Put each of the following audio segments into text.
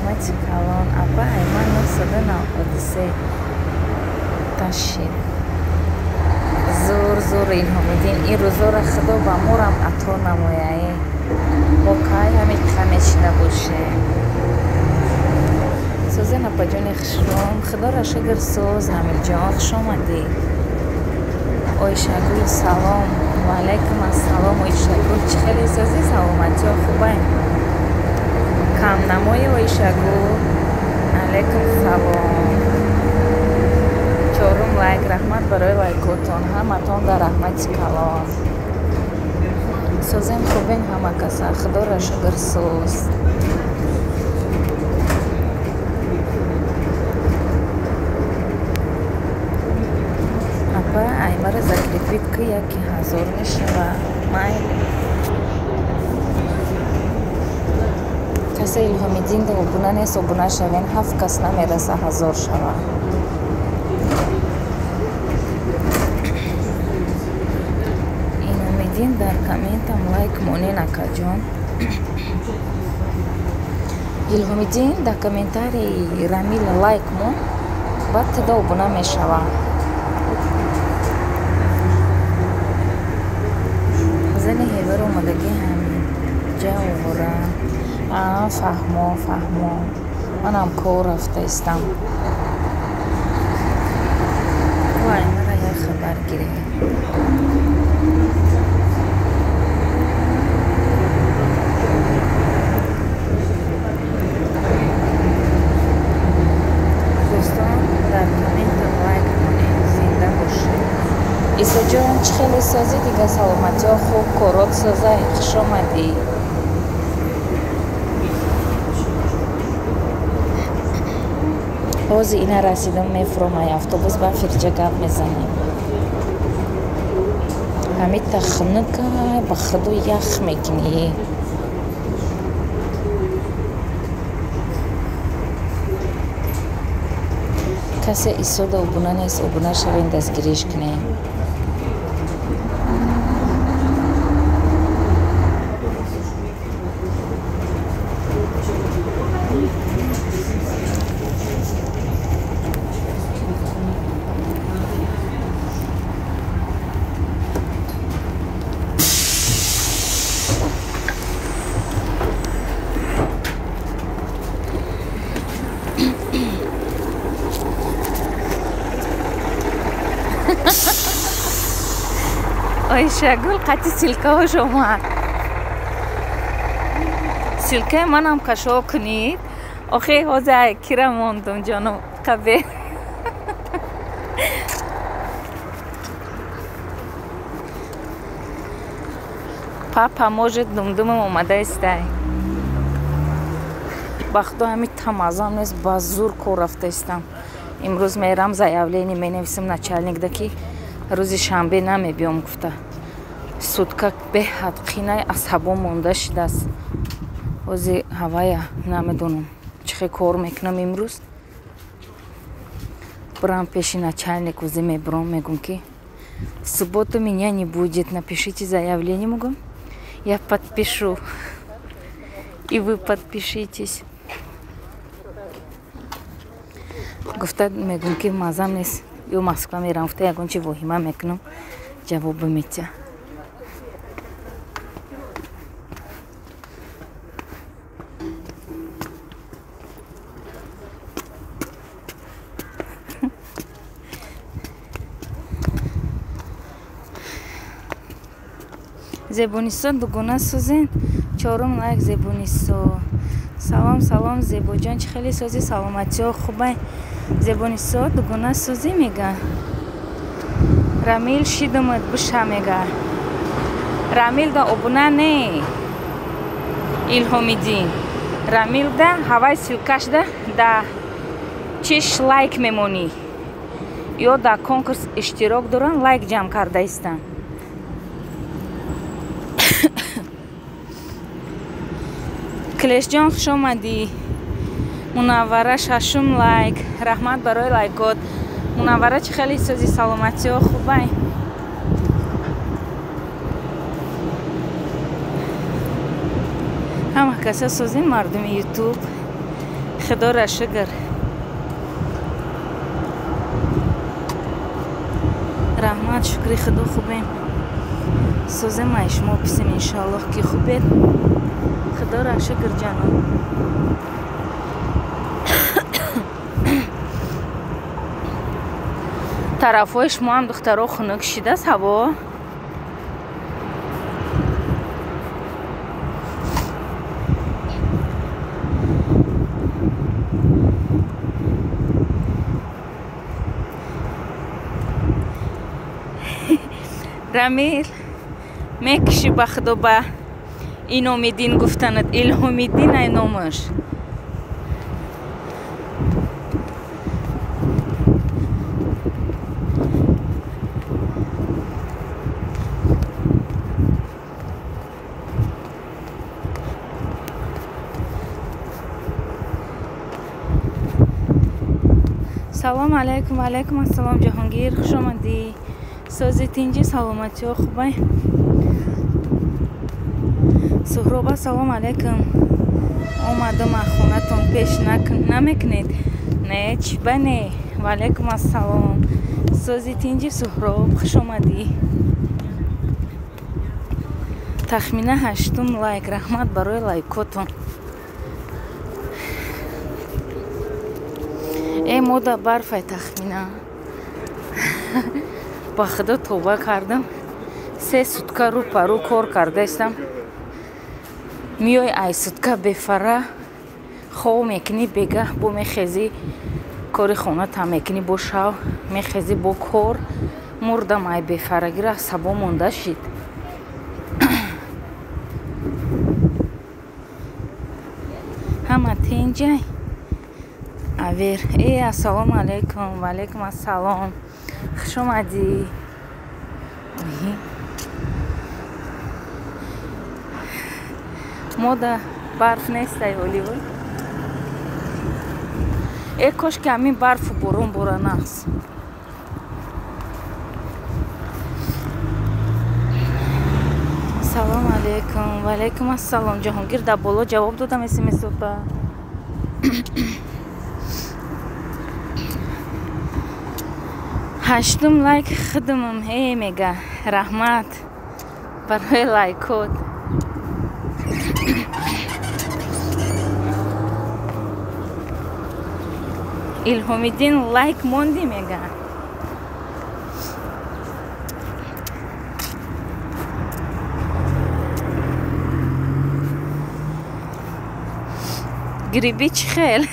Раҳмати калон. Апа, айман 993 ташид. Зур зур Илҳомиддин, ин рӯзоро Худо ба морам ато намояе. Мо кай ҳамин қамешида бошем. Сӯзен апаҷони хушром, Худоро шукр соз. Рамилҷон, хуш омадӣ. Оишагул салом. Ва алайкум ассалом. Оишагул, чӣ хеле созӣ? Саломатиё хубай? Камнамои Оишагул. Алайкум салом. Чорум лайк. Раҳмат барои лайкотон. Ҳаматон дар раҳмати калон. Созем хубен ҳама каса. Худоро шукр соз. Апа, аймара закрепит ки яки ҳазор мешава. Майли. Касе Илҳомиддин да обуна нест, обуна шавен. 7 кас намераса ҳазор шава. Илҳомиддин дар комментам лайк монен акаҷон. Илҳомиддин дар комментарии Рамил лайк мон, баъд туда обуна мешава. Зани ҳевар омадагӣ ҳамин ҷа овора. Фаҳмо, фаҳмо. Манам кор рафта истам. Вай, мара як хабар гирем. Дӯстон, дар комментам лайк монед, зинда бошед. Исоҷон, чӣ хеле созӣ? Дига саломатиё хуб, корот созай. Хуш омадӣ. Ҳозир ина расидам, мефуромай автобус, ба фирҷа гап мезанем. Ҳамита хунукай, ба худо ях мекунӣ. Касе Исода обуна нест, обуна шавен, дастгириш кунем. Оишагул қати силкаҳош омад. Силкаи манам кашо кунед. Охи ҳозир кира мондум ҷону қабе. Папа может думдумам омада истай. Ба худо ҳами тамазам нест, ба зур кор рафта истам. Имрӯз мерам заявление менависам начальникда ки рӯзи шанбе намебиём гуфта. Сутка беҳад қинай асабо монда шидааст. Ҳозир ҳавая намедонам чӣ хел кор мекунам имрӯз. Бирам пеши начальник, ӯзи мебиром, мегӯм ки в субботу меня не будет, напишите заявление, мегӯм. Я подпишу. И вы подпишитесь. Гуфта мегӯм ки мазам нест. Ё Москва мерам, гуфта ягон чи воҳима мекунам, ҷавоб метия. Зебонисо дугона созен. Чорум лайк Зебонисо. Салом, салом Зебоҷон, чӣ хеле созӣ? Саломатиё хубай? Зебонисо дугона созӣ мега. Рамил шидумад биша мега. Рамил да обуна не. Илҳомиддин. Рамил да ҳавай силкаш да да чиш лайк мемонӣ. Ё дар конкурс иштирок доран, лайк ҷамъ карда истанд. Клешҷон, хуш омадӣ. Мунаввара шашум лайк. Раҳмат барои лайкот. Мунаввара, чӣ хеле созӣ? Саломатиё хубай? Ҳама каса созин мардуми ютуб. Худоро шукр. Раҳмат, шукри Худо, хубем. Созем ай шумо писем, иншоаллоҳ ки хубед. Худоро шукр ҷаноб. Тарафҳои шумо ҳам духтаро хунук шидааст ҳаво? Рамил мекуши ба Худо ба Иномиддин гуфтанат. Илҳомиддин ай номаш. Салом алайкум. Алайкум ассалом Ҷаҳонгир, хуш омадӣ. Сози тинҷи, саломатиҳо хубай? Суҳроба салом алайкум. Омадам аз хонатон, пеш намекунед? Не, чӣ ба не. Ва алайкум ассалом. Сози тинҷи Суҳроб, хуш омадӣ. Тахмина 8 лайк. Раҳмат барои лайкотон. Э мода барфай тахмина. Ба Худо тавба кардам. 3 сутка рӯ па рӯ кор кардаистам. Миёй ай сутка бефара хов мекунӣ, бегаҳ бо мехезӣ, кори хонатам мекунӣ, бо шав мехезӣ, бо кор. Мурдам ай бефарагира, сабо монда шид. Ҳама тинҷай? Авер. Э, ассалому алайкум. Ва алайкум ассалом. Хуш омадӣ. Мода барф нестай ҳоливуд. Э кош ки ҳамин барфу борон боранааст. Салом алайкум. Ва алайкум ассалом. Ҷаҳонгир дар боло ҷавоб додам смс-ба. 8 лайк худамам. Э мега. Раҳмат барои лайкот. Илҳомиддин лайк монди мега. Гриби чӣ хел?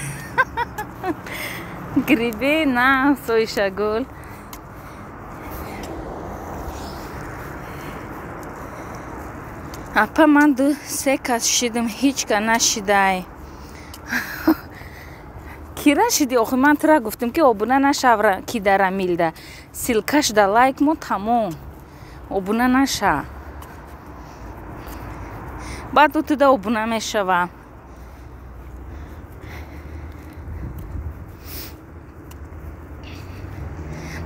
Гриби на соишагул. Апа ман 2-3 кас шидам, ҳеҷ ка нашидай. Кира шиди? Охи ман тура гуфтам ки обуна нашав ки дар Рамилда. Ссылкаш да лайк мо тамом. Обуна наша. Баъд ӯ туда обуна мешава.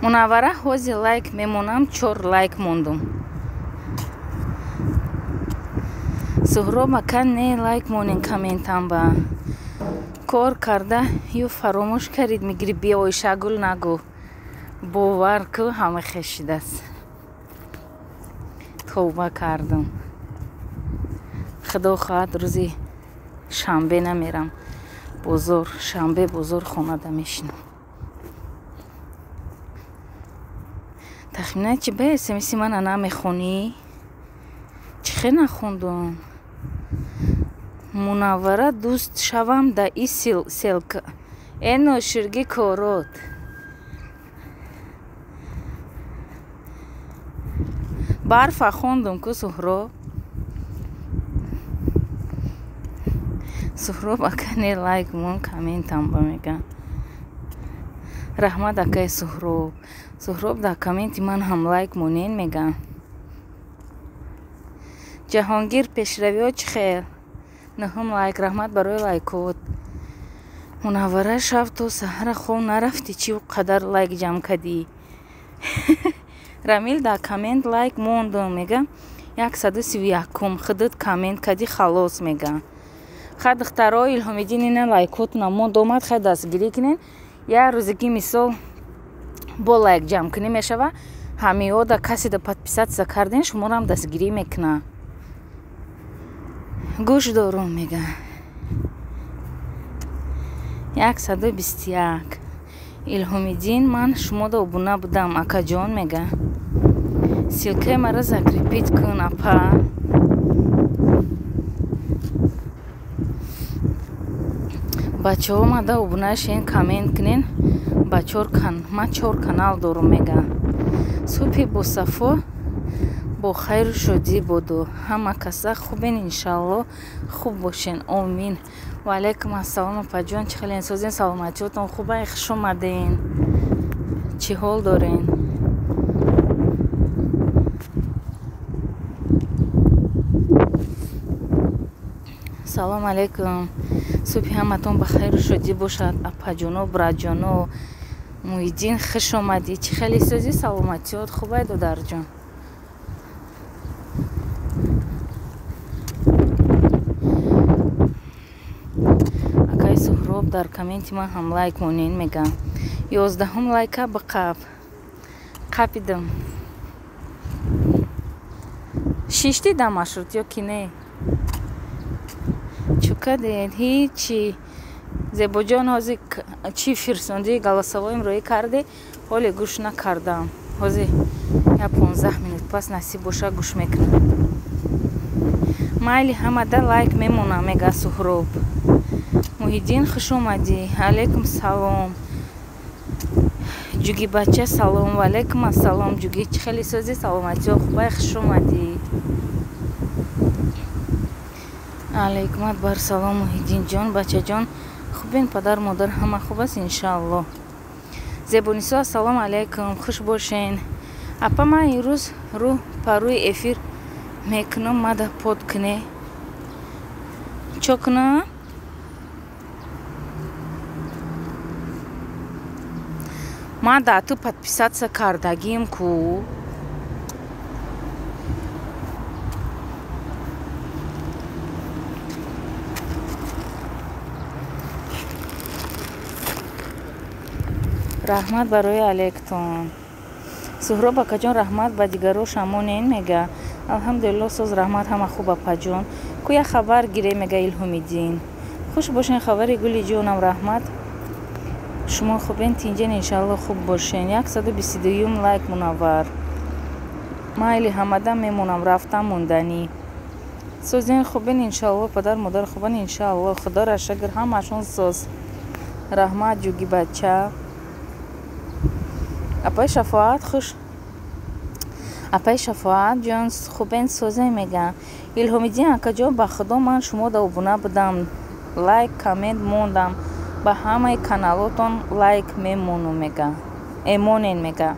Мунаввара ҳози лайк мемонам, 4 лайк мондум. Суҳроб ака не лайк монен комментам ба. Кор карда ю фаромӯш карид мегири би Оишагул нагӯ. Бовар ку ҳама хешидааст. Тавба кардам. Худо хоҳад рӯзи шанбе намерам. Бозор, шанбе бозор хонада мешинам. Тахмина чи ба смс мана намехонӣ? Чӣ хел нахондум? Мунаввара дӯст шавам да и селка. Э ноширги корот. Барфа хондум ку Суҳроб. Суҳроб ака не лайк мон комментам ба мега. Раҳмат акаи Суҳроб. Суҳроб дар комменти ман ҳам лайк монен мега. Ҷаҳонгир пешравиҳо чӣ хел? 9 лайк. Раҳмат барои лайкот. Мунаввара шав то саҳара хов нарафтӣ, чӣ қадар лайк ҷамъ кардӣ? Рамил дар коммент лайк мондум мега. 131 худат коммент кардӣ халос мега. Хай духтаро Илҳомиддин ина лайкотона монд омад, хай дастгирӣ кунен. Я рӯзики мисол бо лайк ҷамъкунӣ мешава. Ҳамиёда каседа подписаться карден, шуморам дастгирӣ мекуна. Гӯш дорум мега. 121. Илҳомиддин ман шумода обуна будам, акаҷон мега. Ссылкаи мара закрепить кун, апа. Бачаҳо мада обуна шен, коммент кунен. Ба ман 4 канал дорум мега. Субҳи босафо бо хайру шодӣ боду. Ҳама каса хубен, иншалло хуб бошен. Омин. Ва алайкум ассалом апаҷон, чӣ хелен созен, саломатиётон хубай, хуш омаден. Чӣ ҳол дорен? Салом алайкум. Субҳи ҳаматон ба хайру шодӣ бошад, апаҷоно, братҷоно. Муҳиддин, хуш омадӣ. Чӣ хеле созӣ, саломатиёт хубай, додарҷон? Акаи Суҳроб дар комменти ман ҳам лайк монен мегам. 11 лайка биқаб. Қапидам. Шишти дар маршрут ё ки не? Чӯ кардед? Ҳичи. Зебоҷон ҳозир чӣ фирсондӣ, голосовоим роӣ кардӣ, ҳоле гӯш накардам. Ҳозир я 15 минут пас насиб боша гӯш мекунам. Майли ҳамада лайк мемонам, мега Суҳроб. Муҳиддин, хуш омадӣ. Алайкум салом. Ҷуги бача салом. Ва алайкум ассалом. Ҷуги, чӣ хеле созӣ, саломатиё хубай, хуш омадӣ. Алайкумат бар салом Муҳиддинҷон, бачаҷон. Хубен, падар модар ҳама хуб аст иншааллоҳ. Зебонисо ассалому алайкум, хуш бошен. Апа ман имрӯз рӯ парӯи эфир мекунам, мада под куне. Чо кунам? Ман дар ту подписаться кардагим ку. Раҳмат барои алектон. Суҳроб акаҷон, раҳмат ба дигаро шамонен мега. Алҳамдулилло соз, раҳмат, ҳама хуб апаҷон. Ку як хабар гире мега Илҳомиддин. Хуш бошен, хабари гули ҷонам, раҳмат. Шумо хубен, тинҷен, иншалло хуб бошен. 122 лайк мунаввар. Майли ҳамада мемонам, рафтам монданӣ. Созен, хубен, иншалло, падар модар хубан, иншалло. Худоро шукр, ҳамашон соз. Раҳмат ҷуги бача. Апаи Шафоат хуш. Апаи Шафоат ҷон хубен, созе мега. Илҳомиддин акаҷон, ба худо ман шумода обуна будам. Лайк, коммент мондам. Ба ҳамаи каналотон лайк мемону мега. Эмонен мега.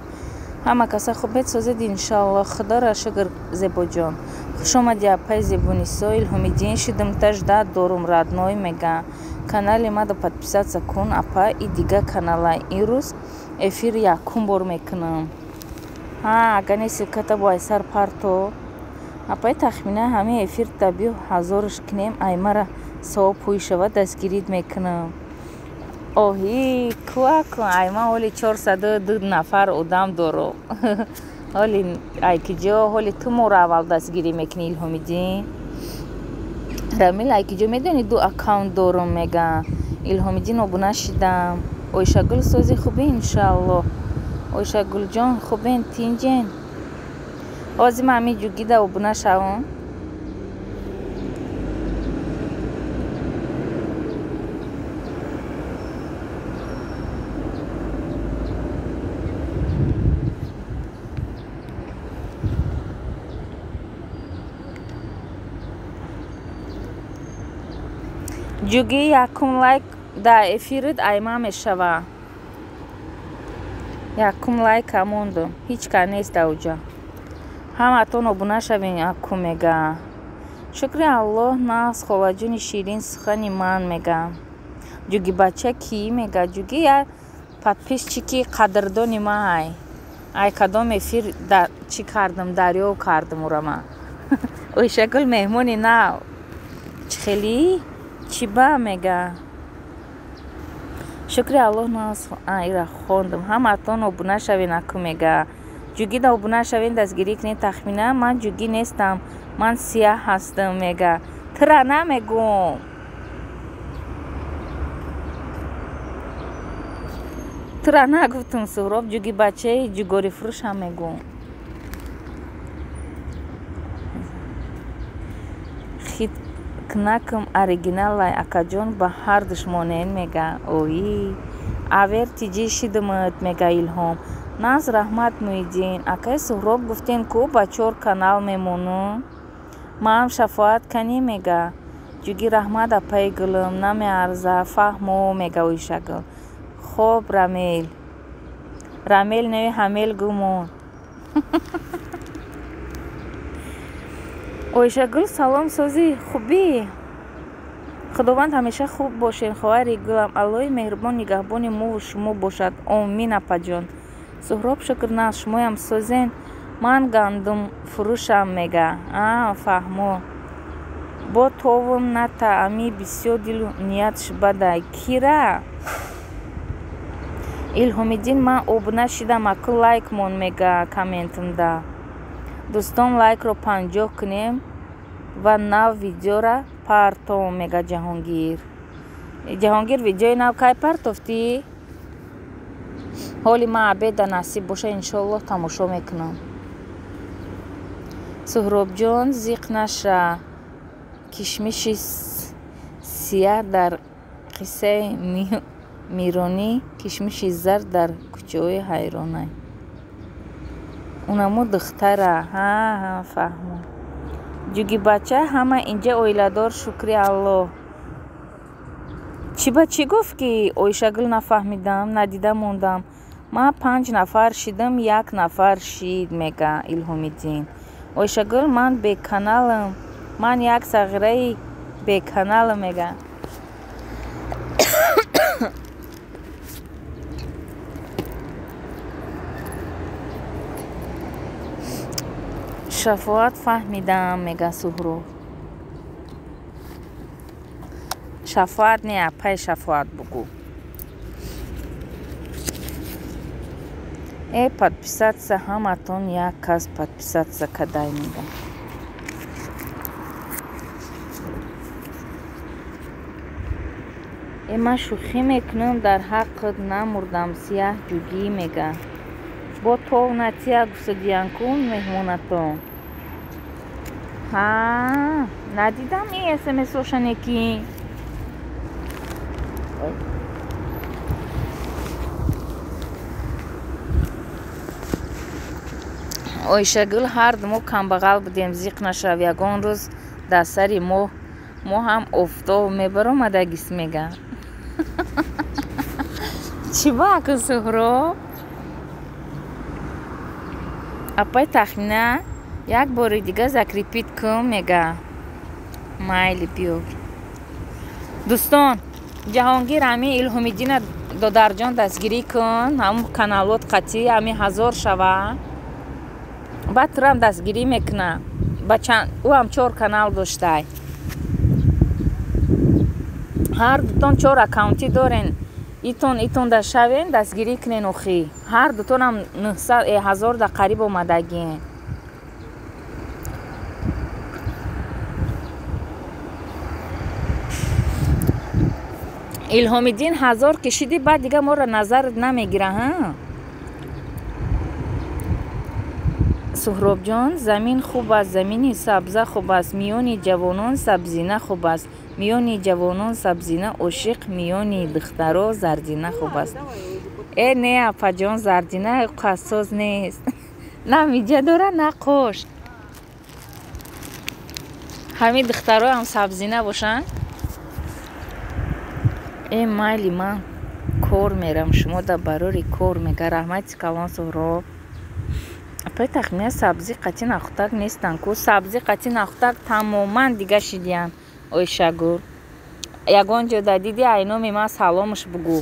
Ҳама каса хубед, созед, иншалло. Худоро шукр, Зебоҷон. Хуш омадӣ апаи Зебонисо. Илҳомиддин шидам таждат дорум, родной мега. Канали мада подписаться кун апа и дига канала. Имрӯз эфир якум бор мекунам. Ҳа, агар не ссылката бо айсар парто. Апаи тахмина ҳамин эфир табиъ ҳазорш кунем, аймара савоб ҳуй шава, дастгирид мекунам. Оҳи, куаку, айма ҳоли 402 нафар одам дорум. Ҳоли айкиҷо, ҳоли ту моро аввал дастгирӣ мекунӣ Илҳомиддин. Рамил айкиҷо медонӣ 2 аккаунт дорум мега. Илҳомиддин обуна шидам. Ойшагул сози хубе иншаалло. Ойшагулҷон хубен, тинҷен. Ҳозир ман ҳамин ҷугида обуна шавам. Ҷуги якум лайк дар эфирит айма мешава. Якум лайка мондум. Ҳеҷ кас нест дар уҷа. Ҳаматон обуна шавен акум мега. Шукри Аллоҳ нағз, холаҷони ширин сухани ман мега. Ҷуги бача кӣ мега? Ҷуги як подписчики қадрдони ман. Ай кадом эфир чӣ кардам, дарё кардам ура ман. Ойшагул меҳмони нав. Чӣ хелӣ? Чиба мега? Шукри Аллоҳ, ира хондам. Ҳамаатон обуна шавен, аку мега. Ҷугида обуна шавен, дастгирӣ кунед. Тахмина, ман ҷугӣ нестам, ман сияҳ ҳастам мега. Тира намегӯм. Тира нагуфтум, Суҳроб, ҷуги бачаи ҷугорифурӯшам мегӯм. Хиткнакм оригиналай, акаҷон, ба ҳардуш монен мега. Ои авер тиҷӣ шидимт мега Илҳом. Наз раҳмат, Муиддин. Акаи Суҳроб, гуфтен ку ба чор канал мемонум. Маам шафоат канӣ мега. Ҷуги раҳмат, апаи гулм, намеарза, фаҳмо мега Оишагул. Хоб, Рамел. Рамел не, ҳамел гумон. Оишагул, салом, созӣ, хубӣ? Худованд ҳамеша хуб бошен, хоҳари гулам. Аллоҳи меҳрубон нигаҳбони мову шумо бошад. Омин, апаҷон. Суҳроб, шукр, наз, шумоям созен? Ман гандумфурӯшам мега. А, фаҳмо. Бо товум ната, ами бисёр дилу ниятш бадай. Кира? Илҳомиддин, ман обуна шидам, аку лайк мон мега комментамда. Дӯстон, лайкро 50 кунем ва нав видеора партом мега Ҷаҳонгир. Ҷаҳонгир, видеои нав кай партофтӣ? Ҳоли ман обеда насиб боша, иншоаллоҳ тамошо мекунам. Суҳробҷон, зиқ наша. Кишмиши сияҳ дар қиссаи миронӣ, кишмиши зард дар кӯчаҳои ҳайронай. Унамо духтара. Ҳа, фаҳмо. Ҷугибача ҳама инҷа оиладор, шукри Аллоҳ. Чӣ ба чӣ гуфт ки Оишагул, нафаҳмидам, надида мондам. Ман 5 нафар шидам, 1 нафар шид мега Илҳомиддин. Оишагул, ман беканалам, ман як сағираи беканалам мега. Шафоат фаҳмидам мега Суҳроб. Шафоат не, апай шафоат бугӯ. Э, подписаться ҳаматон як кас подписаться кадай мега. Э, ман шӯхӣ мекунам, дар ҳаққат намурдам, сияҳ ҷугӣ мега. Бо тов натия гуфтадиян ку меҳмонатон. Ҳа, надидам ин смсошане ки. Оишагул, ҳарду мо камбағал будем, зиқ нашав, ягон рӯз дар сари мо ҳам офтоб мебаромадагист мега. Чӣ ба аку Суҳроб? Апай Тахмина, як бори дига закрепить кун мега. Майли, биёр. Дӯстон, Ҷаҳонгир, ҳами Илҳомиддина додарҷон дастгирӣ кун, ҳамун каналот қатъӣ, ҳами 1000 шава. Баъд турам дастгирӣ мекуна. Ӯ ҳам 4 канал доштай. Ҳар дутон 4 аккаунтӣ дорен. Итон да шавен, дастгирӣ кунен охӣ. Ҳар дутонам 900 1000 да қариб омадагиен. Илҳомиддин, 1000 кишиди, баъд дига моро назарат намегира, ҳа? Суҳробҷон, замин хуб аст, замини сабза хуб аст, миёни ҷавонон сабзина хуб аст, миёни ҷавонон сабзина ошиқ, миёни духтаро зардина хуб аст. Э, не, апаҷон, зардина қассоз нест. На миҷа дора, на қош. Ҳамин духтароам сабзина бошанд? Э, майли, ман кор мерам, шумо да барори кор мега. Раҳмати калон, Суҳроб. Апай Тахмина, сабзӣ қатъи нахӯтак нестанд ку. Сабзӣ қатъи нахӯтак тамоман дига шидиянд, Оишагул. Ягон ҷо да диди, айноми ман саломаш бугӯ.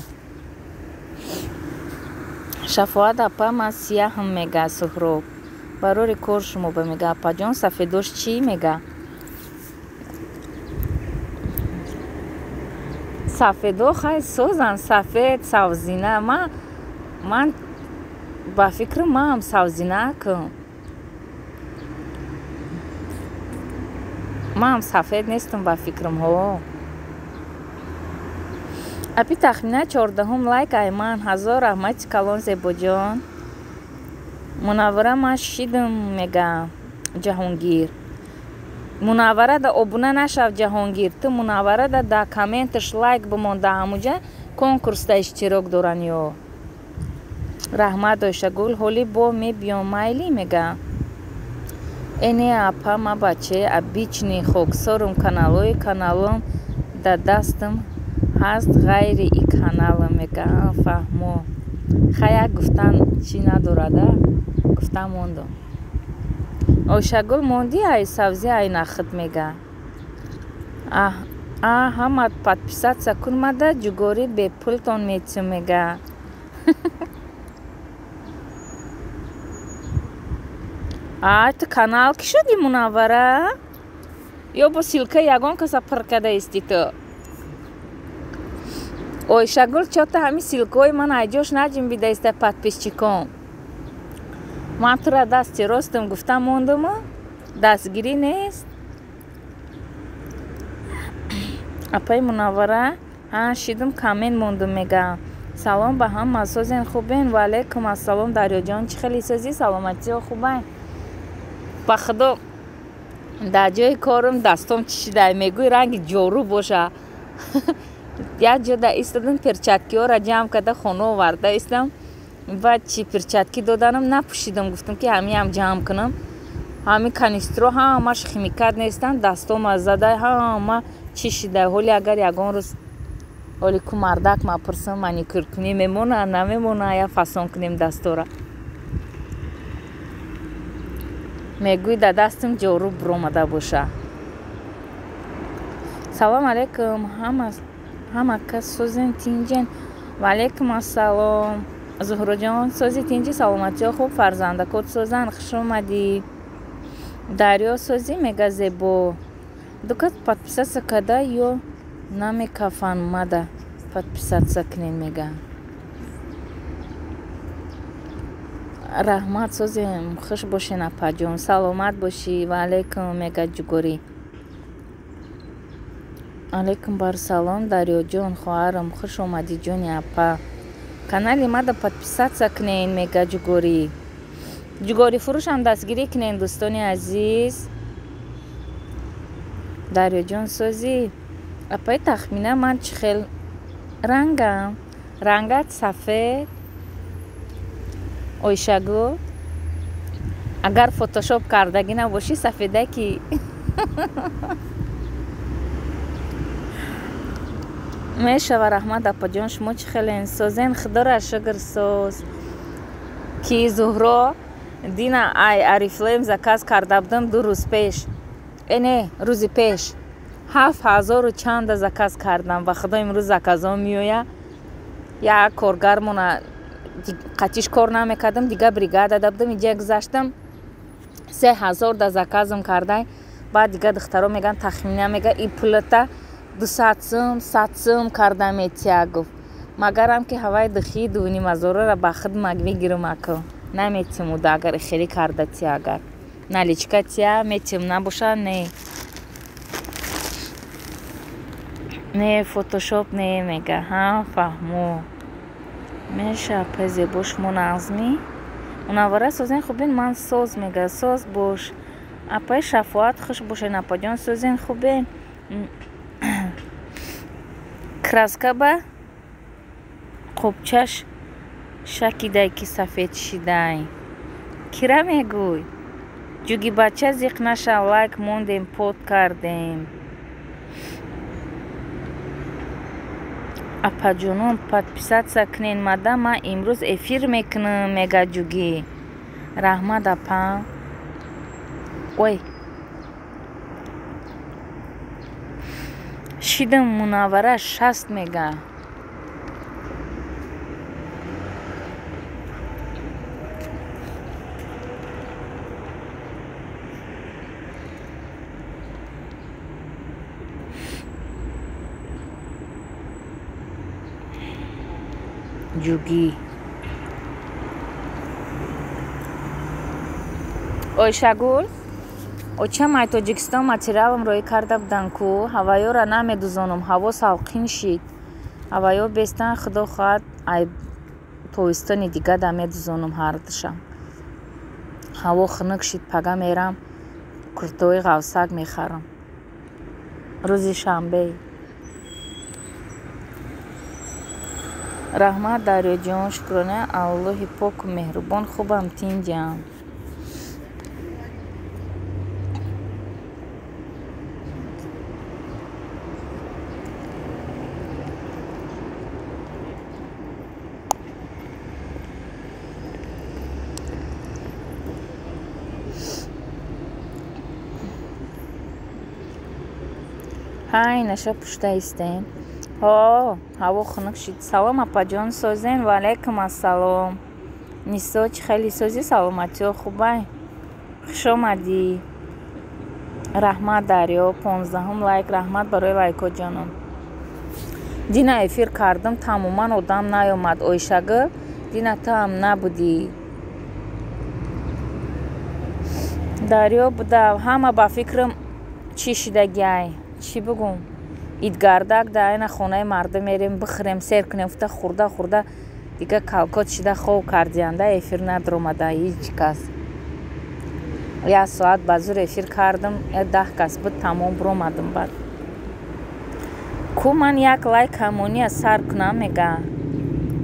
Шафоат апа, ман сияҳам мега Суҳроб. Барори кор шумо ба мега. Апаҷон, сафедош чӣ мега? Сафедо хай созан, сафед, савзина. Ман ба фикрам маам савзинакам. Маам сафед нестам ба фикрам, ҳо. Апи тахмина 14-ум лайк ай ман. Ҳазор раҳмати калон Зебоҷон. Мунаввара ман шидам мега Ҷаҳонгир. Мунаввара да обуна нашав Ҷаҳонгир. Ту Мунаввара да комменташ лайк бимон, да ҳамуҷа конкурсда иштирок доран ё. Раҳмат Ойшагул, ҳоли бо мебиём майли мега. Э не апа, ма бачаи обичный хоксорум, каналҳои каналом да дастам ҳаст ғайри и каналам мега. Фаҳмо. Хай як гуфтан чӣ надорада? Гуфтан мондум. Ойшагул монди ай савзи ай нахд мега. А ҳама подписаться кун мада ҷугорӣ бепултон метим мега. А ту канал ки шуди Мунаввара? Ё бо ссылка ягон каса пур када исти ту? Ойшагул чота ҳами ссылкаҳои ман айҷош наҷунбида иста подписчиком. Ман тура дасти ростам гуфта мондуму дастгирӣ нест. Апаи Мунаввара, ҳа шидум коммент мондум мега. Салом ба ҳама, созен хубен? Ва алайкум ассалом Дарёҷон, чӣ хеле созӣ? Саломатиё хубай? Ба худо дар ҷои корум дастом чишидай, мегӯй ранги ҷору боша. Як ҷо да истодам, перчаткиҳоро ҷамъ карда хона оварда истам. Баъд чи перчатки доданам напӯшидам, гуфтам ки ҳамиам ҷамъ кунам. Ҳами канистро ҳамаш химикат нестанд, дастома зада ҳама чишида. Ҳоли агар ягон рӯз ҳоли ку мардак ма пурсам маникюр кунӣ мемона намемона, я фасон кунем дастора. Мегӯй да дастам ҷору буромада боша. Салом алейкум, ҳама кас созен тинҷен? Ва алейкум ассалом. Зуҳроҷон сози тинҷи, саломатиё хуб, фарзандакот созан, хуш омадӣ. Дарё созӣ мега Зебо. Дукат подписаться када ё намекафан мада подписаться кунен мега. Раҳмат созем, хуш бошен апаҷон, саломат бошӣ. Ва алейкум мега Ҷугорӣ. Алейкум барсалом Дарёҷон, хоҳарам, хуш омадӣ ҷони апа. Канали мада подписаться кунен мега Ҷугорӣ. Ҷугорӣ фурӯшам дастгирӣ кунен дӯстони азиз. Дарёҷон созӣ. Апаи тахмина ман чӣ хел рангам? Рангат сафед. Ойшагул, агар фотошоп кардагӣ набошӣ сафедаки. Мешава раҳмат апаҷон, шумо чӣ хелен созен? Худоро шукр соз. Ки Зуҳро дина ай Арифлейм заказ карда будам 2 рӯз пеш. Э не, рӯзи пеш. 7000 чанда заказ кардам. Ба худо имрӯз заказон меоя. Як коргармона қатиш кор намекардам, дига бригада да будам, иҷа гузаштам. 3000 да заказам кардай. Баъд дига духтаро меган тахмина мега и пулата 200 сум, 100 сум карда метия гуфт. Магарам ки ҳаваи духи 2,5 ҳазорро ба худ мегирам аку. Наметим уда агар хеле карда тия агар. Наличка тия метим набоша не. Не фотошоп не мега. Ҳа фаҳмо. Меша апаи Зебо шумо нағзмӣ? Мунаввара созен хубен? Ман соз мега. Соз бош. Апаи Шафоат хуш бошен апаҷон, созен хубен? Краска ба қобчаш шакидай ки сафед шидай. Кира мегӯй? Ҷуги бача зиқ нашав, лайк мондем, под кардем. Апаҷонон подписаться кунен мада, ман имрӯз эфир мекунам мега Ҷугӣ. Раҳмат апа. Ой. Шидам Мунаввара 60 мега. Ҷугӣ. Ойшагул, очам ай Тоҷикистон материалам роӣ карда будан ку, ҳаваёра намедузонам, ҳаво салқин шид. Ҳаваё бестан, худо хоҳад, ай тобистони дига да медузонам ҳардушам. Ҳаво хунук шид, пага мерам куртои ғавсак мехарам. Рӯзи шанбе. Раҳмат, Дарёҷон, шукрона Аллоҳи поку меҳрубон, хубам, тинҷам. Ҳай, наша пушта истем. Ҳо, ҳаво хунук шид. Салом, апаҷон, созен? Ва алайкум ассалом. Нисо, чӣ хеле созӣ? Саломатиҳо хубай? Хуш омадӣ. Раҳмат, Дарё, 15-ум лайк. Раҳмат барои лайкҳо, ҷоном. Дина эфир кардам, тамоман одам наёмад. Ойшагул, дина ту ҳам набудӣ. Дарё буда, ҳама ба фикрам чӣ шидагиай? Чӣ бугум? Идгардак да айна хонаи мардум мерем, бихӯрем, сер кунем, фута хӯрда хӯрда дига калкот шида хов кардианда, эфир надромада ҳеҷ кас. Як соат ба зур эфир кардам, 10 кас буд, тамом биромадам баъд. Ку ман як лайк ҳамония сар кунам, мега.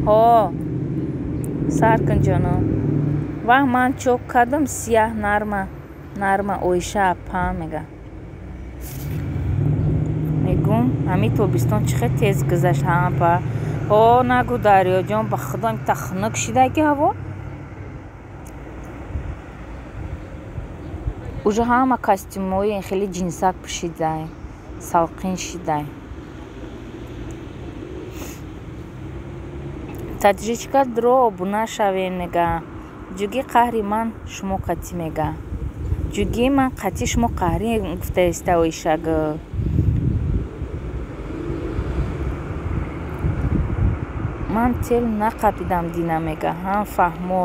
Ҳо, сар кун, ҷоно. Ваҳ, ман чок кардам, сияҳ нарма, нарма Оиша апа, мега. Мегум, ҳамин тобистон чӣ хел тез гузашт, ҳа апа? Ҳо, нагӯ, Дарёҷон, ба худо имта хунук шидаги ҳаво. Уже ҳама костюмҳои хеле ҷинсак пӯшидай, салқин шидай. Таджичка дро обуна шавем, мега. Ҷугӣ қаҳри ман шумо қатӣ, мега. Ҷугӣ ман қатӣ шумо қаҳрӣ гуфтаиста Оишагул. Ман тел нақапидам дина, мега. Ҳам фаҳмо.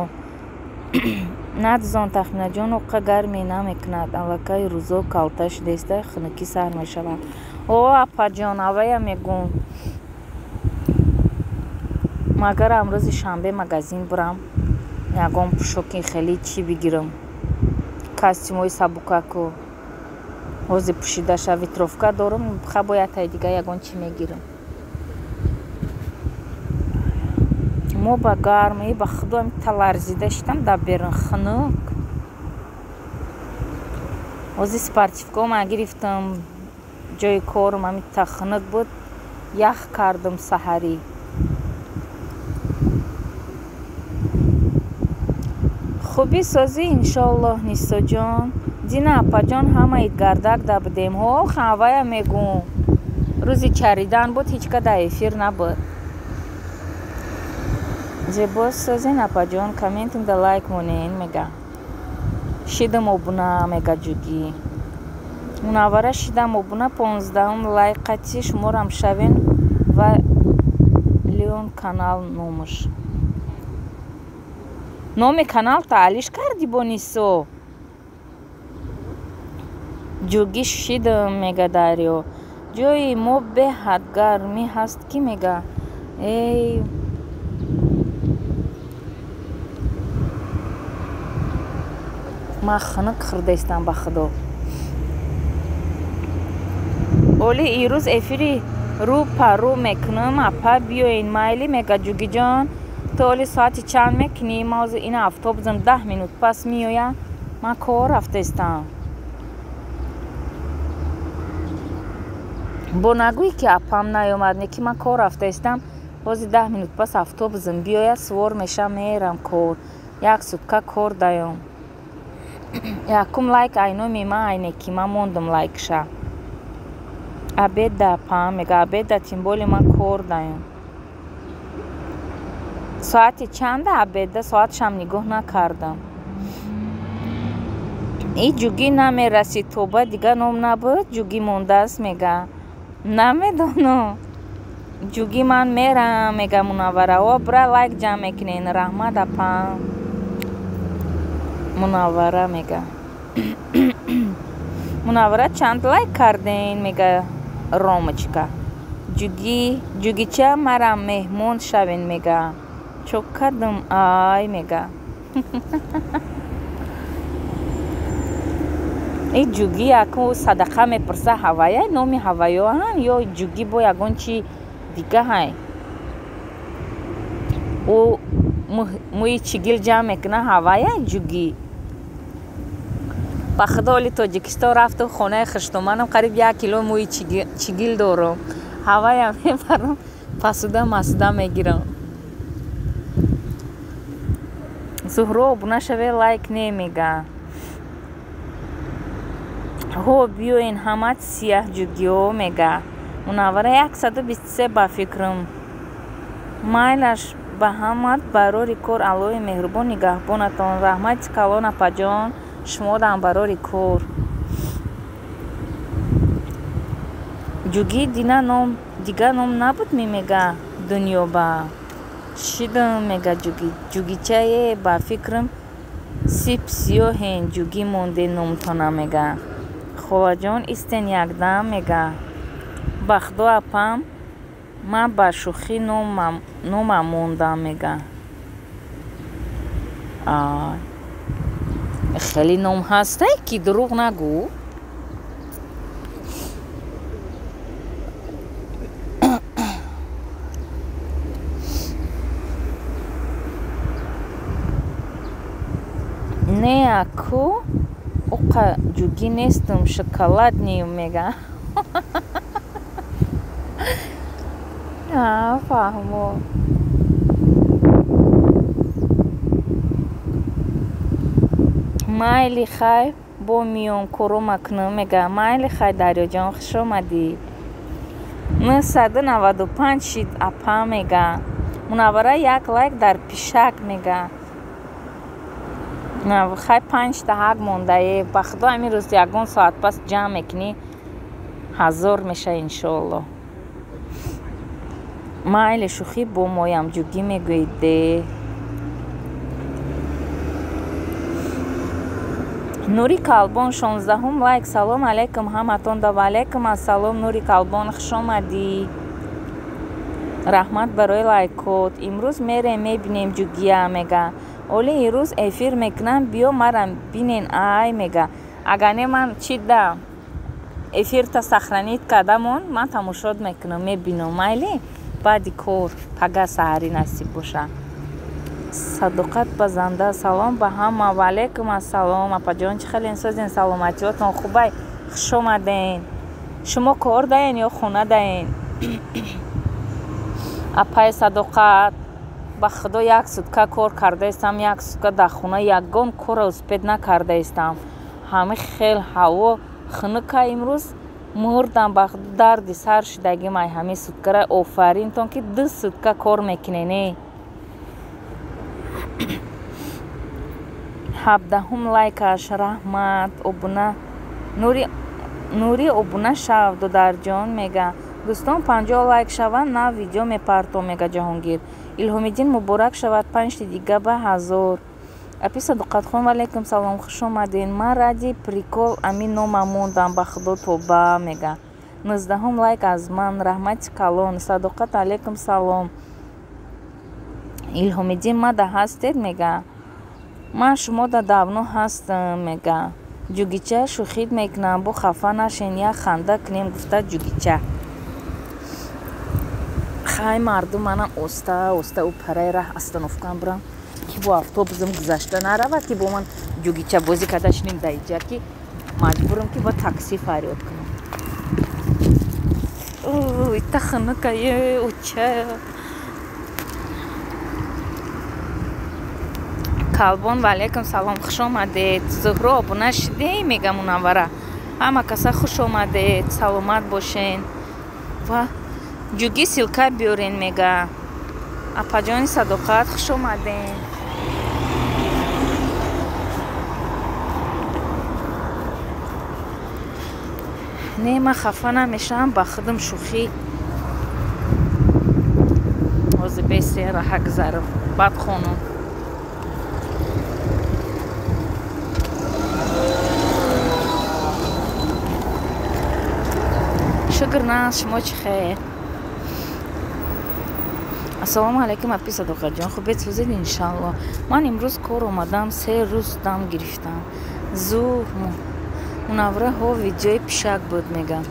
Надзон, Тахминаҷон, оқа гарме намекунад. Аллакай рӯзо калта шидаиста, хунукӣ сар мешавад. О, апаҷон, авая мегум. Магар амрӯзи шанбе магазин бурам, ягон пӯшоки хеле чӣ бигирам. Костюмҳои сабукаку. Ҳозир пӯшидаша ветровка дорам, ха бояд тай дига ягон чӣ мегирам. Мо ба гарм, ба худо таларзида шидам дар берун хунук. Ҳозир спортивкаҳо гирифтам, ҷои корам ҳамин хунук буд, ях кардам саҳарӣ. Хубӣ созӣ, иншоаллоҳ, Нисоҷон. Дина апаҷон, ҳама идгардак да будем. Ҳо, хавая мегум. Рӯзи чаридан буд, ҳеҷ ка дар эфир набуд. Зебо созен, апаҷон, комментум да лайк монен, мега. Шидам обуна, мега Ҷугӣ. Мунаввара, шидам обуна, 15-ум лайк қатӣ шуморам шавен ва Леон канал номаш. Номи канал таалиш кардӣ бо Нисо? Ҷугӣ шидам, мега Дарё. Ҷои мо беҳад гармӣ ҳаст ки, мега. Эй, ман хунук хӯрдаистам ба худо. Оли ирӯз эфири рӯ па рӯ мекунам, апа биёен майли, мега Ҷугиҷон. Ту оли соати чанд мекунӣ? Ман ҳозир ина автобусам 10 минут пас меояд. Ман кор рафтаистам. Бо нагӯӣ ки апам наёмад, не ки ман кор рафтаистам. Ҳозир 10 минут пас автобусам биёяд, сувор мешавам, мерам кор. Як сутка кор даём. Якум лайк айноми ман айне ки ман мондам лайкша. Обед да апам, мега, обед да, тем более ман кор даём. Соати чанда обед да? Соатшам нигоҳ накардам. И ҷугӣ намерасид, тоба, дига ном набуд, ҷугӣ мондааст, мега. Намедонам. Ҷугӣ ман мерам, мега Мунаввара. О, бира лайк ҷамъ мекунен. Раҳмат, апа. Мунаввара мега. Мунаввара чанд лайк карден, мега Ромочка. Ҷугӣ, ҷугича марам меҳмон шавен, мега. Чо кардам ай, мега. И ҷугӣ яку садақа мепурса ҳавая, номи ҳаваё ҳан ё ҷугӣ бо ягон чи дига ҳай. Ӯ мӯи чигил ҷамъ мекуна ҳавая ҷугӣ. Ба худо оли Тоҷикистон рафту хонаи хуштоманам қариб 1 кило мӯи чигил дорам. Ҳавая мебарам, пасуда масуда мегирам. Зуҳро обуна шаве лайк немега. Ҳо биёен ҳамат сияҳ ҷугиҳо мега. Мунаввара 123 ба фикрам. Майлаш ба ҳамат барори кор Аллоҳи меҳрубон нигаҳбонатон. Раҳмати калон апаҷон, шумодам барори кор. Ҷугӣ дига ном набуд ми мега дунёба. Шидам мега ҷугӣ. Ҷугичае ба фикрам сип сиёҳен ҷугӣ монде номтона мега. Холаҷон истен якдам мега. Ба худо апам ман ба шӯхӣ номам мондам мега. Ай хеле ном ҳастай ки дурӯғ нагӯ. Не аку уқа ҷугӣ нестам, шоколадни мега. А, фаҳмо. Майли хай бо миём корома кунам мега. Майли хай Дарёҷон, хуш омадӣ. 995 шид апа мега. Мунаввара 1 лайк дар пишак мега. Хай 5 та ҳак мондае. Ба худо ҳамин рӯз ягон соат пас ҷамъ мекунӣ 1000 меша иншоалло. Майли шӯхӣ бо моям ҷугӣ мегӯед де. Нури Калбон 16 лайк. Салом алейкум ҳаматон да ва алейкум ассалом. Нури Калбон хуш омадӣ. Раҳмат барои лайкот. Имрӯз мерем мебинем ҷугия мега. Оли ирӯз эфир мекунам биё марам бинен ай мега. Агар не ман чи да эфирта сохранить кардамон ман тамошод мекунам мебинам майли баъди кор пага саҳарӣ насиб боша. Садоқат ба занда. Салом ба ҳама. Ва алейкум ассалом. Апаҷон чӣ хелен созен, саломатиётон хубай? Хуш омаден. Шумо кор даен ё хона даен? Апаи Садоқат ба худо 1 сутка кор кардаистам, 1 сутка дар хона ягон корро успед накардаистам. Ҳами хел ҳаво хунука имрӯз мурдам ба худо дарди сар шудагим ай ҳами суткара. Офаринтон ки 2 сутка кор мекунен. 17 лайкаш. Раҳмат. Обуна Нури обуна шав додарҷон мега. Дӯстон 50 лайк шаванд нав видео мепартом мега Ҷаҳонгир. Илҳомиддин муборак шавад 5 дига ба 1000. Апи Садоқатхон ва алейкум салом, хуш омаден. Ман ради прикол ами номам мондам ба худо тоба мега. 19 лайк аз ман. Раҳмати калон. Садоқат алейкум салом. Илҳомиддин мада ҳастед мега. Ман шумода давно ҳастам мега. Ҷугича шӯхид мекунам бо хафа нашен як ханда кунем гуфта ҷугича. Хай мардум манам оста оста ӯ параи раҳ остановкам бирам ки бо автобусам гузашта наравад ки бо ман ҷугича бозӣ карда шинем дар иҷа ки маҷбурам ки бо такси фарёд кунам. Ита хунукае оча. Калбон ва алейкум салом, хуш омадед. Зуҳро обуна шидем мега Мунаввара. Ҳама каса хуш омадед, саломат бошен. Ва ҷугӣ силка биёрен мега. Апаҷони Садоқат хуш омаден. Не ман хафа намешавам, ба худам шӯхӣ. Ҳозир бесе раҳа гузарам. Баъд хонум. Шукр на шумо чӣ хел? Ассалому алайкум апи Садоқатҷон. Хубед сӯзед иншалло. Ман имрӯз кор омадам, 3 рӯз дам гирифтам. Зуҳ Мунаввара ҳо видеои пишак буд мегам.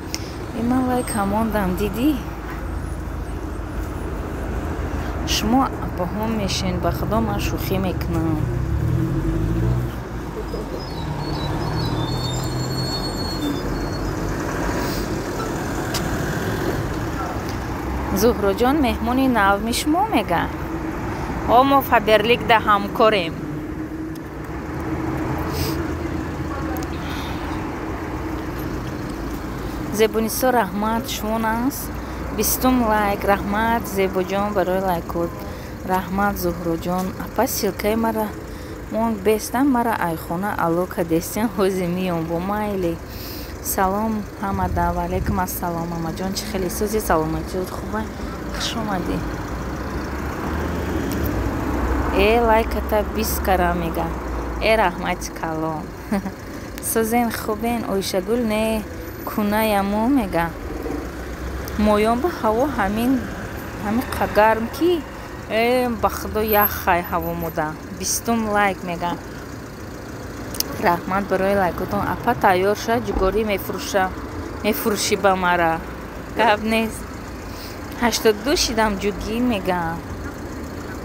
И ман лайк ҳамондам, дидӣ? Шумо апаҳом мешин, ба худо ман шӯхӣ мекунам. Зуҳроҷон меҳмони навми шумо мега. О мо Фаберликда ҳамкорем. Зебунисо раҳмат, шумо наст. 20 лайк, раҳмат Зебоҷон барои лайкот. Раҳмат Зуҳроҷон. Апа ссылкаи мара мон бестам, мара айхона алло кадестиан ҳози миём бо майли. Салом ҳамада, ва алайкум ассалом амаҷон, чӣ хеле сӯзи саломатиёт хуба, хуш омадӣ. Э лайката 20 кара мега. Э раҳмати калон. Сӯзен хубен Оишагул не кунаяму мега. Моён ба ҳаво ҳамин ҳамиқа гарм ки э ба худо яхай ҳаво мода. 20 лайк мега. Раҳмат барои лайкотон. Апа тайёр ша, ҷугорӣ мефурӯша. Мефурӯшӣ ба мара. Гап нест. 82 шидам ҷугӣ мега.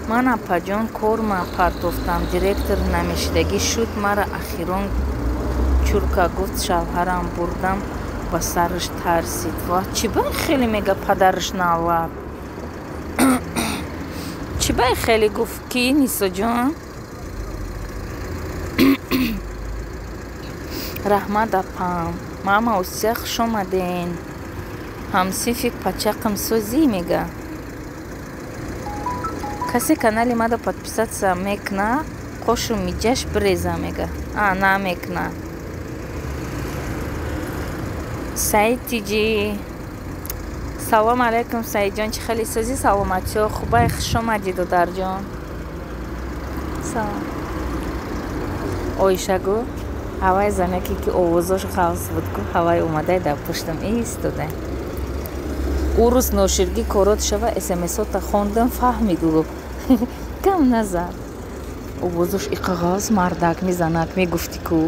Ман апаҷон корма партофтам. Директор намешидагӣ шуд мара ахирон чурка гуфт шавҳарам бурдам ба сараш тарсид. Ва чӣ бай хеле мега падараш налад. Чӣ бай хеле гуфт ки Нисоҷон? Раҳмат апам. Мама Осия хуш омаден. Ҳамсинфи пачақам сӯзӣ мега. Касе канали мада подписаться мекна, қошу миҷаш биреза мега. А, намекна. Саид тиҷи. Салом алайкум Саидҷон, чӣ хеле сӯзӣ саломатиё хубай, хуш омадӣ додарҷон. Салом. Оишагу ҳавай занаке ки овозош ғавз буд ку ҳавай омадай дар пуштам истодай. Ӯ рӯз ноширгӣ корот шава смсота хондам фаҳмид ӯ. Кам назад. Овозош иқа ғавз мардак мезанак мегуфтӣ ку.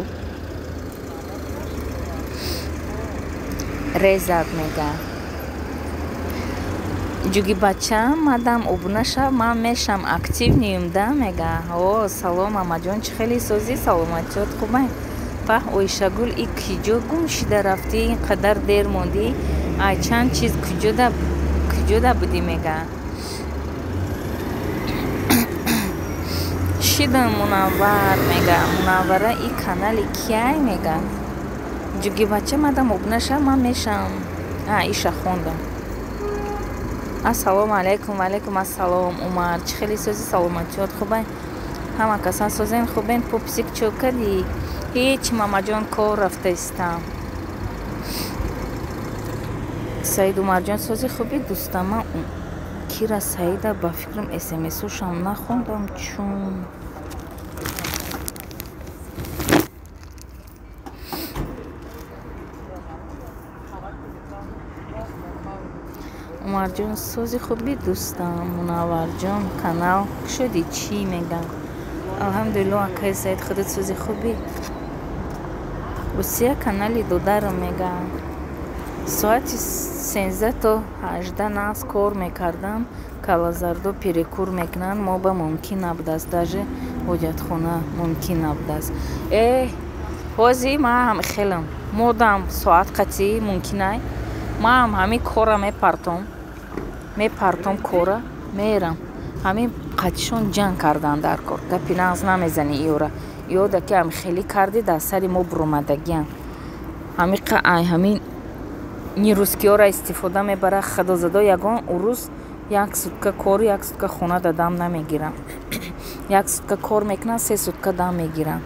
Резад мега. Ҷуги бачам мадам обуна шав, ман мешам активниюм да мега. О, салом амаҷон, чӣ хеле созӣ саломатиёт хубай. Паҳ Оишагул и киҷо гум шида рафтӣ, ин қадар дер мондӣ, ай чанд чиз куҷода будӣ мега. Шидам Мунаввар мега. Мунаввара и канали кияй мега. Ҷуги бача мадам обуна шав, ман мешам. А, иша хондам. Ассалому алайкум, ва алайкум ассалом Умар, чӣ хеле сӯзи саломатиёт хубай. Ҳама касан сӯзен хубен, пупсик чӯ кардӣ? Ҳеч мамаҷон кор рафта истам. Саид Умарҷон сӯзи хуби дӯстам. Ман кира Саида ба фикрам смсошам нахондам чун. Умарҷон сӯзи хуби дӯстам. Мунавварҷон канал кушодӣ чӣ мегам? Алҳамдулилло акаи Саид худат сӯзи хуби. Усия канали додарам мегам. Соати 13 то 18 нағз кор мекардам. Калазардо перекур мекунанд, мо ба мумкин набудааст, даже ҳоҷатхона мумкин набудааст. Э, ҳозир ман ҳам хелам. Модам соат қатъӣ мумкинай. Ман ҳам ҳамин кора мепартом. Мепартом кора, мерам. Ҳамин қатишон ҷанг кардан дар кор. Гапи нағз намезанӣ иёра. Иёда ки ҳам хеле кардӣ дар сари мо буромадагиам. Ҳамиқа ай ҳамин нерусскиёра истифода мебара. Худозадо ягон урус як сутка кор, як сутка хона да дам намегирам. Як сутка кор мекунам, 3 сутка дам мегирам.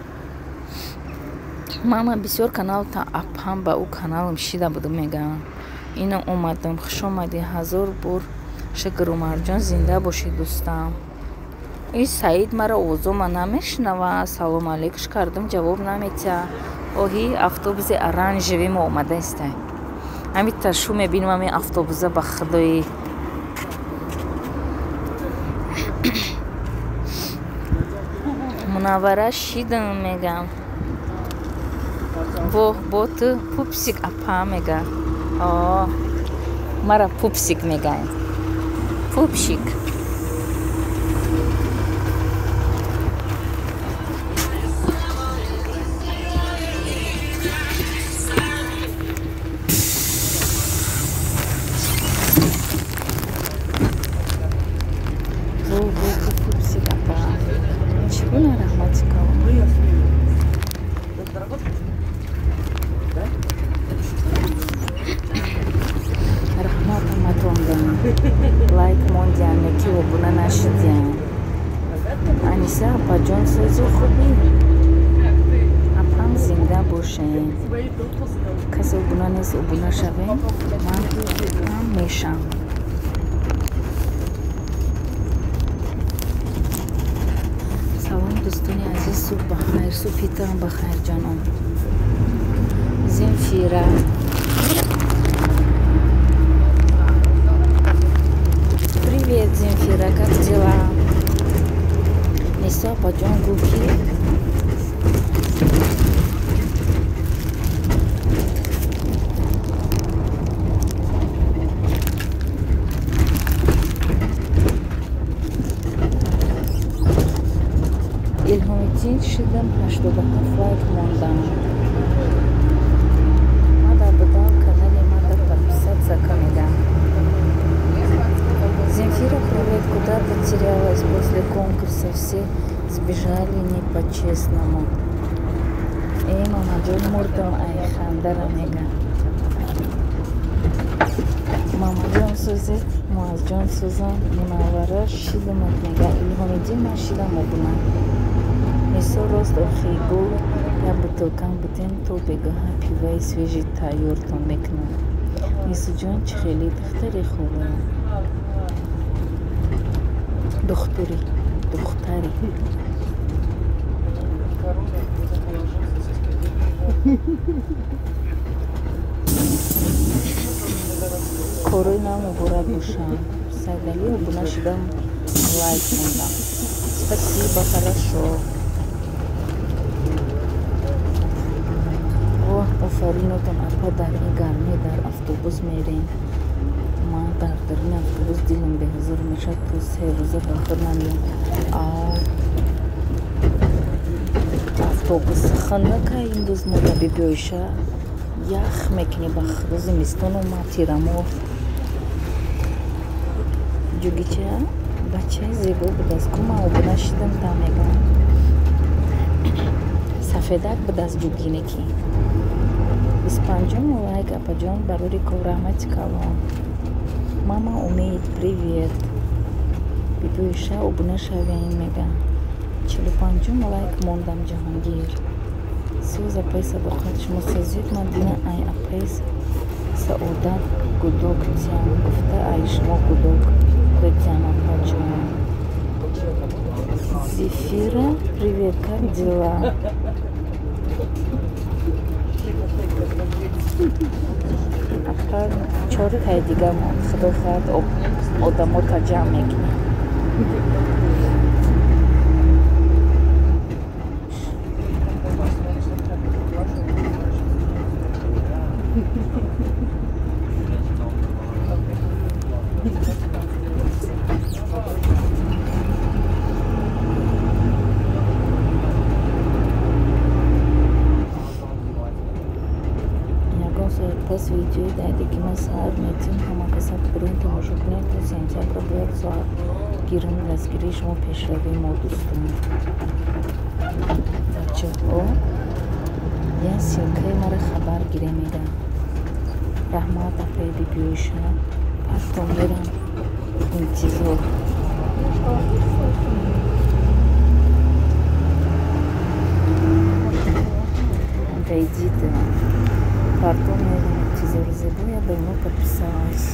Мама бисёр канал та апам ба ӯ каналам шида будум мегам. Ино омадам, хуш омадӣ, 1000 бор Шукр, Умарҷон, зинда бошӣ, дӯстам. И Саид мара овозома намешунава. Салом алейкуш кардам, ҷавоб наметиҳа. Оҳи, автобуси оранжевый мо омада истай. Ҳамита шу мебинам ҳамин автобуса, ба худои. Мунаввара шидам мегам. Воҳ, бо ту пупсик апа мега. О, мара пупсик мегаем. Пупшик. Пупсик апа. Чӣ гуна раҳмати калон. Раҳмат ҳаматонда. Лайк мондиям, яки обуна нашидиям. Аниса апаҷон, сӯзу хубӣ? Апам, зинда бошем. Касе обуна нест, обуна шавем. Ман ҳам мешам. Салом, дӯстони азиз, субҳ бахайр, субҳитам бахайр, ҷонон. Земфира. Привет, Земфира, как дела? Нисо апаҷон гӯ ки Илҳомиддин шидам, 87 лайк мондам. Мада будам канали мада подписаться камедам. Земфира, привет, куда потерялась после конкурса? Все сбежали не по-честному. Эй, мамаҷон, мурдам, ай хандара мега. Мамаҷон сӯзед, Муазҷон сӯзам, Мунаввара шидамат мега. Илҳомиддин, ман шидам обуна. Нисо, рост охи гул як бутылкам будем, то бегаҳа пиваи свежий тайёртон мекунам. Нисоҷон, чӣ хеле духтари хубе. Духтури, духтари. Корои нам муборак бошанд. Сайдалӣ, обуна шудам, лайк мондам. Спасибо, хорошо. Воҳ, офаринотон, апа, дар ин гармӣ дар автобус мерем. Ман дар даруни автобус дилам беҳузур мешавад, то 3 рӯза ба худ намеём. Автобус хунука имрӯз, мода бибиёиша ях мекунӣ, ба худо, зимистон омад, тирамоҳ. Ҷугича бачаи зебо будааст, ку ман обуна шидам, та мегӯям. Сафедак будааст ҷугине ки. 25 лайк, апаҷон, барори кор, раҳмати калон. Мама Умед, привет. Бибиёиша обуна шавем мегӯям. 45 лайк мондам, Ҷаҳонгир. Сӯз, апаи Садоқат, шумо созед, ман дина ай апаи Саодат гудок тиям гуфта, ай шумо гудок додиям, апаҷон. Зефира, привет, как дела? Апа, чортаи дига монд, худо хоҳад одамота ҷамъ мекунем. Ягон соат пас видеои дайде ки ман саҳар метим, ҳама каса бурин тамошо кунед, то сентябра бояд соат гирам. Дастгирии шумо пешравии мо, дӯстон. Бачаҳо, як ссылкаи мара хабар гире мегам. Раҳмат, апаи бибиёиша, партом мерам интизор. Да иди ты. Партом мерам интизор. Зебо, я давно подписалась.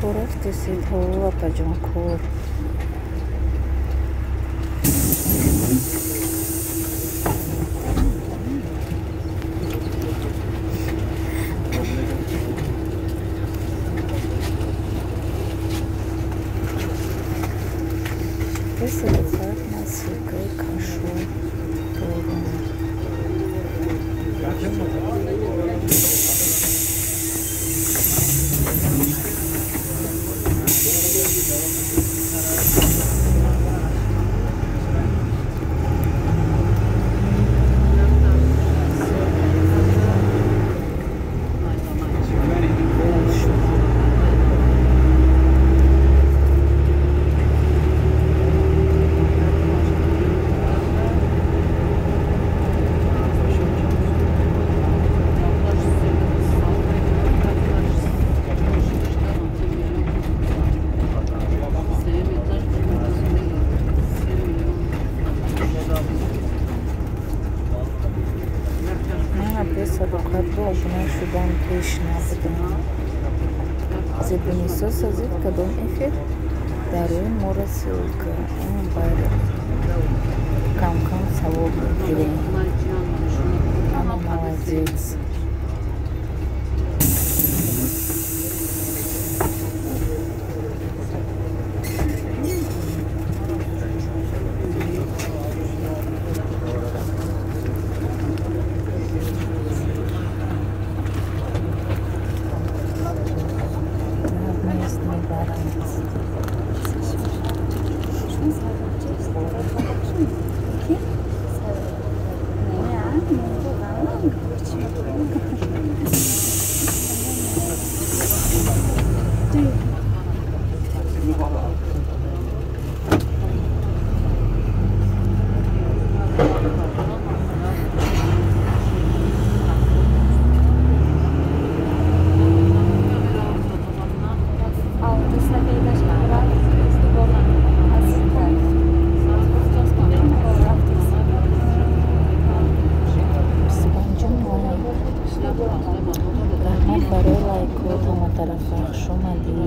Кор рафтесед, ҳо, апаҷон, кор. Садоқат насилкаи кашу дорум. Садоқат бо обуна шудан пеш набудам. Зебунисо созид кадом эфир? Дар рӯи моро ссылка. Бар кам-кам савоб мегирем. Ана молодец. Раҳмат барои лайкот, ҳаматарафа хуш омадед.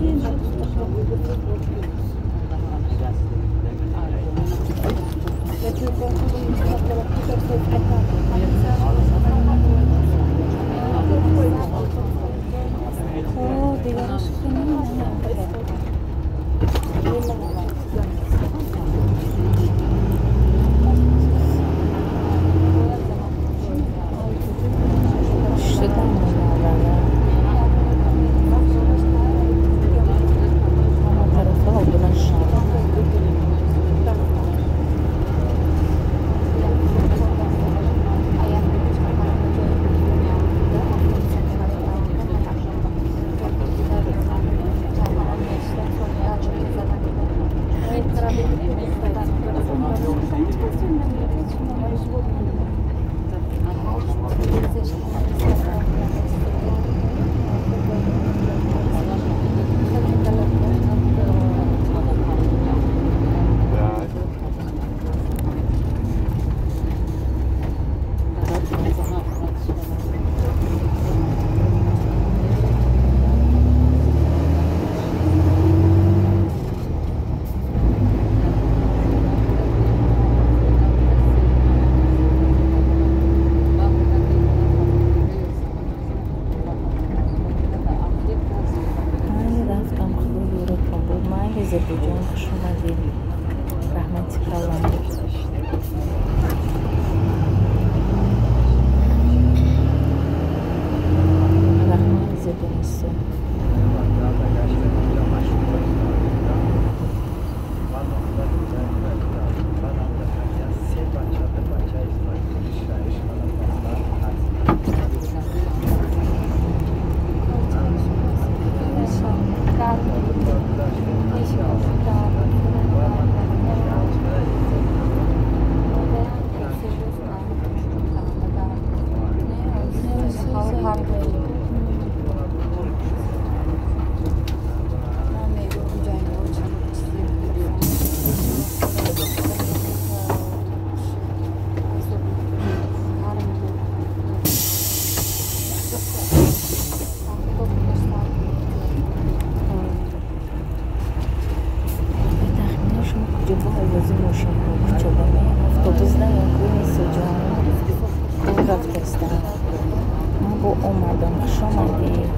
Зебоҷон, хуш омадед. Раҳмати калон. Раҳмат, Зебонисо. рафтаистам. Ман бо омадам, хуш омадед.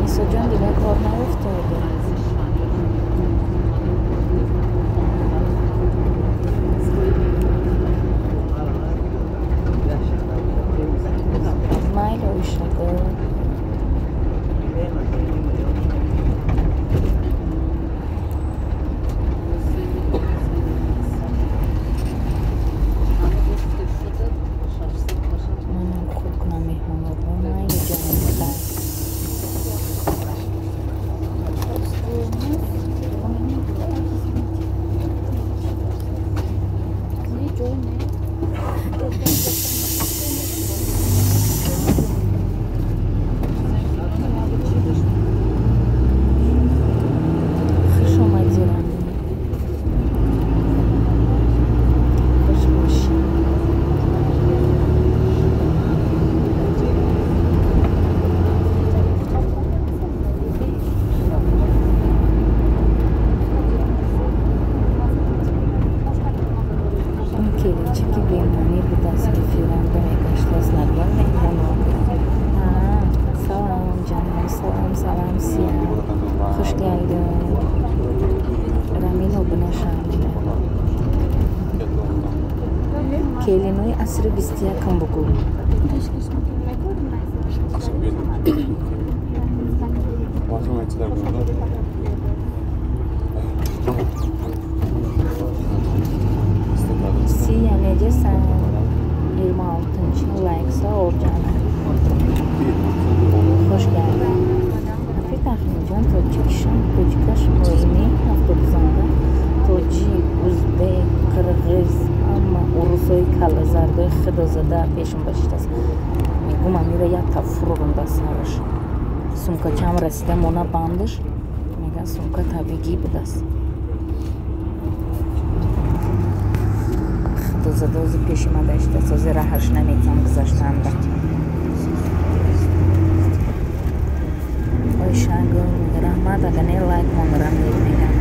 Исоҷон дигар кор наёфтода. Майли Ойшагул. Манам худ кунам меҳмонобо. Майли ҷонам хай. Хуш омадӣ, Рамин. Хуш бошӣ. Ин келинчаки бемонӣ будааст, ки фиранда мегаштааст, нагӯям меҳмоно. Салом ҷанам, салом, салом сия. Хуш geldin. Рамин обуна шавамина. Келинои асри 21-м бугӯ. Сия necəsən? 26-cı like, sağ ol canım. Xoş gəldin. Апи Тахминҷон тоҷикшон, тоҷикаш моими автобусанда тоҷик, узбек, қирғиз, ҳама урусои каллазардои худозада пешум башидааст. Мегум амира якта фурӯрум ба сараш. Сумкачам расида мона бандаш, меган сумка табигӣ будааст. Худозада ози пеши ма даштааст, ози раҳаш наметиҳам гузаштанда. Ойшагул раҳмат, агар не лайк монрам мегам.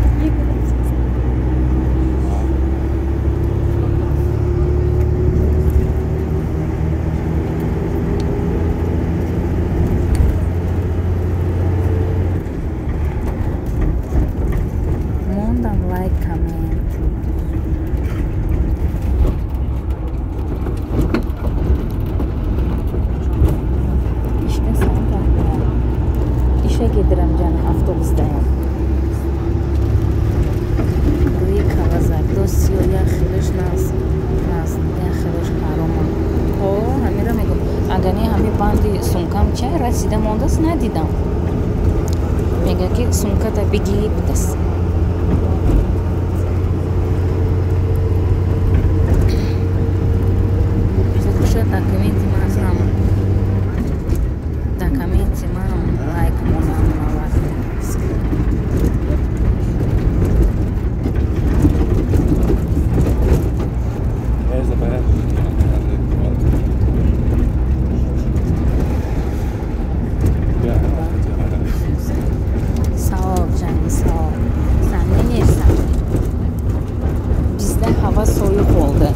Мондам лайк, коммент. İşte sən Tahmina. İşə gedirəm canım, avtobusdayam. Рӯи калазардо сиё як хелаш нас, нас, як хелаш ҳаромам. Ҳо, ҳамира мегӯм. Агар не ҳами банди сумкам чай расида мондааст, надидам. Мега ки сумката бигӣ будааст. Куша документи ман ҳам. Документи ман лайк монам навад. Sağ ol canım, sağ ol. Sen ne yersən? Bizdə hava soyuq oldu.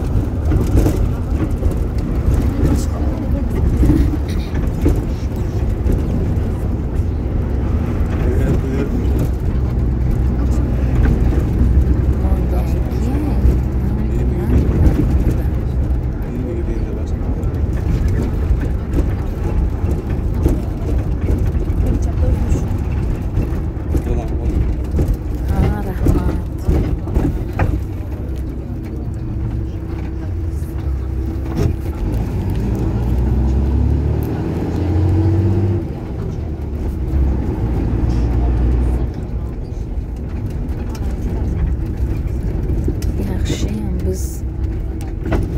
Yaxşıyam, biz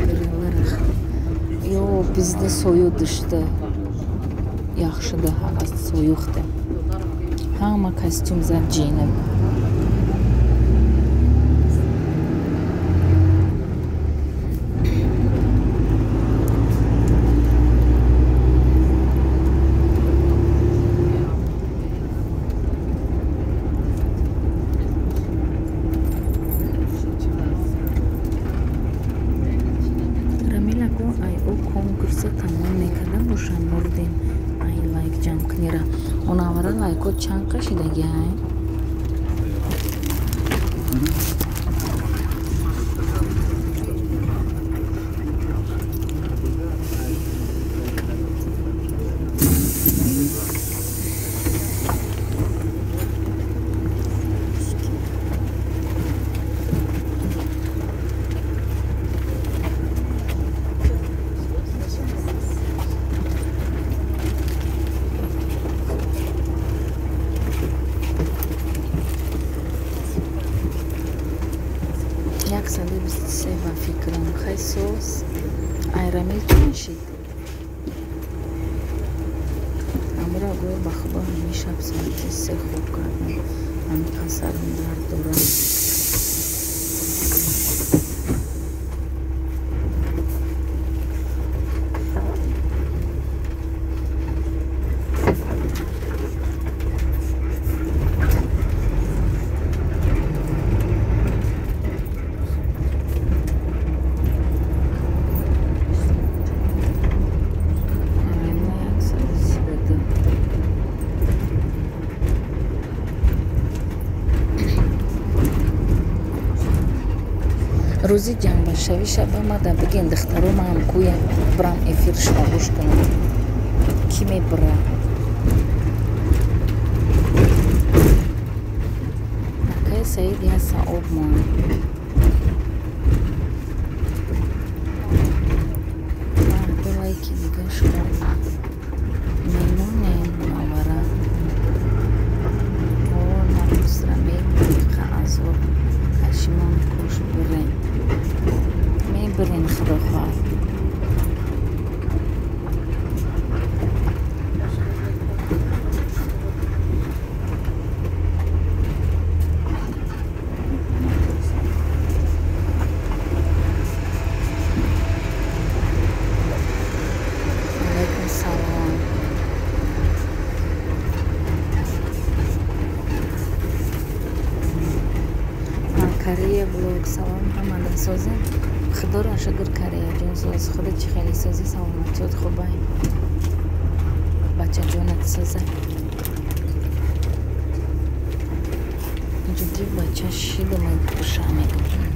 qırılırıq. Yo, bizdə soyuq düşdü. Yaxşıdır, hava soyuqdur. Hamı kostyum zad geyinib. курса тамом мекарда бошам, мурдем. Ай, лайк ҷамъ кунира. Онавара лайкҳо чанд қашидаги ай? Ба фикрам, хай соз айрамил чӣ мешид? Амура гӯё ба худо ҳамин шаб соати 3 хоб кардам. Ҳамин қасарам дард дорам. Рӯзи ҷанбашавӣ шаба мада бигин, духтаро, ман кӯям бирам эфир шумо гӯш кунам. Кӣ мебира? Акай Саид яса об мон. Ду лайки дига шумо мемонем навара. О, нарӯзра мебиқа азоб кашимон куш бирем. Мебирем, худо хоҳад. Алайкум салом. Корея блог, салом ҳамада созем. Худоро шукр, Корея ҷон соз. Худо чӣ хеле созӣ, саломатиёт хубай. Бачаҷонат соза. Ҷудди бача шидама душа мегӯям.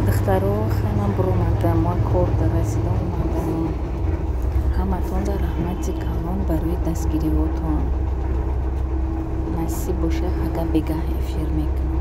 Духтаро, хайман буромадам, ма кор дар расида омадам. Ҳаматон дар раҳмати калон барои дастгириҳотон. Насиб боша, ага бегаҳ эфир мекунам.